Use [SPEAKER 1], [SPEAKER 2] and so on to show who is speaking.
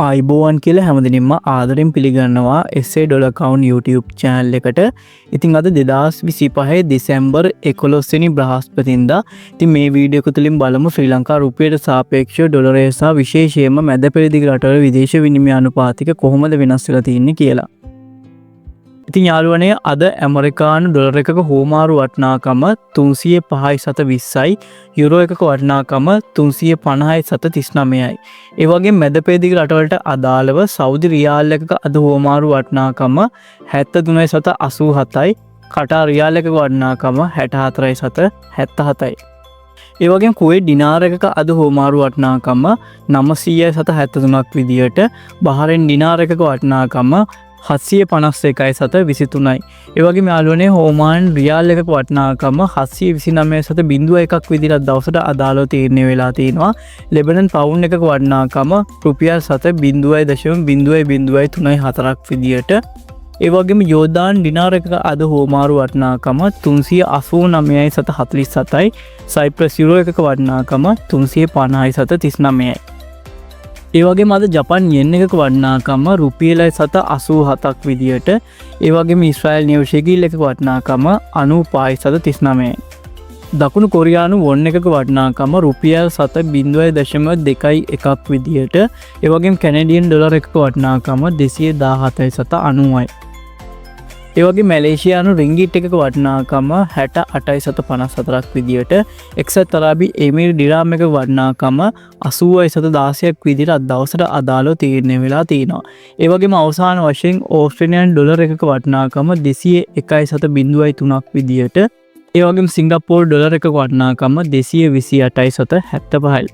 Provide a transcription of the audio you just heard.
[SPEAKER 1] ආයුබෝවන් කියලා හැමදෙනින්ම ආදරෙන් පිළිගන්නවා SA dollar count YouTube channel එකට. ඉතින් අද 2025 දෙසැම්බර් 11 වෙනි බ්‍රහස්පතින්දා. ඉතින් මේ වීඩියෝ එක තුලින් බලමු ශ්‍රී ලංකා රුපියලට සාපේක්ෂව ඩොලරය සහ විශේෂයෙන්ම මැද පෙරදිග රටවල විදේශ විනිමය අනුපාතික කොහොමද වෙනස් වෙලා තියෙන්නේ කියලා. ඉතින් යාළුවනේ, අද ඇමරිකානු ඩොලර් එකක හුවමාරු වටිනාකම 305.20යි, යුරෝ එකක වටිනාකම 350.39යි. ඒ වගේම මැද පෙරදිග රටවලට අදාළව සෞදි රියාල් එකක අද හුවමාරු වටිනාකම 73.87යි, කටාර් රියාල් එකක වටිනාකම 64.77යි. ඒ වගේම කුවේට් ඩිනාර් එකක අද හුවමාරු වටිනාකම 900.73ක් විදියට, බහරෙන් ඩිනාර් එකක වටිනාකම 751.23යි. ඒ වගේම යාළුවනේ, ඕමාන් රියාල් එකක වටිනාකම 729.01ක් විදිහට දවසට අදාළව තීරණය වෙලා තිනවා. ලෙබනන් පවුන්ඩ් එකක වටිනාකම රුපියල් 7.00 0.34ක් විදියට. ඒ වගේම යෝර්දාන් ඩිනාර් එකක අද හුවමාරු වටිනාකම 389.47යි. සයිප්‍රස් යුරෝ එකක වටිනාකම 350.39යි. ඒ වගේම අද ජපන් යෙන් එකක වටිනාකම රුපියලයි 87ක් විදියට. ඒ වගේම ඊශ්‍රායල් නියු ෂෙකිල් එකක වටිනාකම 95.39යි. දකුණු කොරියානු වොන් එකක වටිනාකම රුපියල් 7.21ක් විදියට. ඒ වගේම කැනඩියන් ඩොලර් එකක වටිනාකම 217.90යි. ඒ වගේ මැලේසියානු රිංගිට් එකක වටිනාකම 68.54ක් විදියට, එක්සත් අරාබි එමීර් ඩිරාම් එක වටිනාකම 80.16ක් විදියට අද දවසට අදාළව තීරණය වෙලා තියෙනවා. ඒ වගේම අවසාන වශයෙන් ඕස්ට්‍රේලියානු ඩොලර් එකක වටිනාකම 201.03ක් විදියට. ඒ වගේම සිංගප්පූරු ඩොලර් එකක වටිනාකම 228.75යි.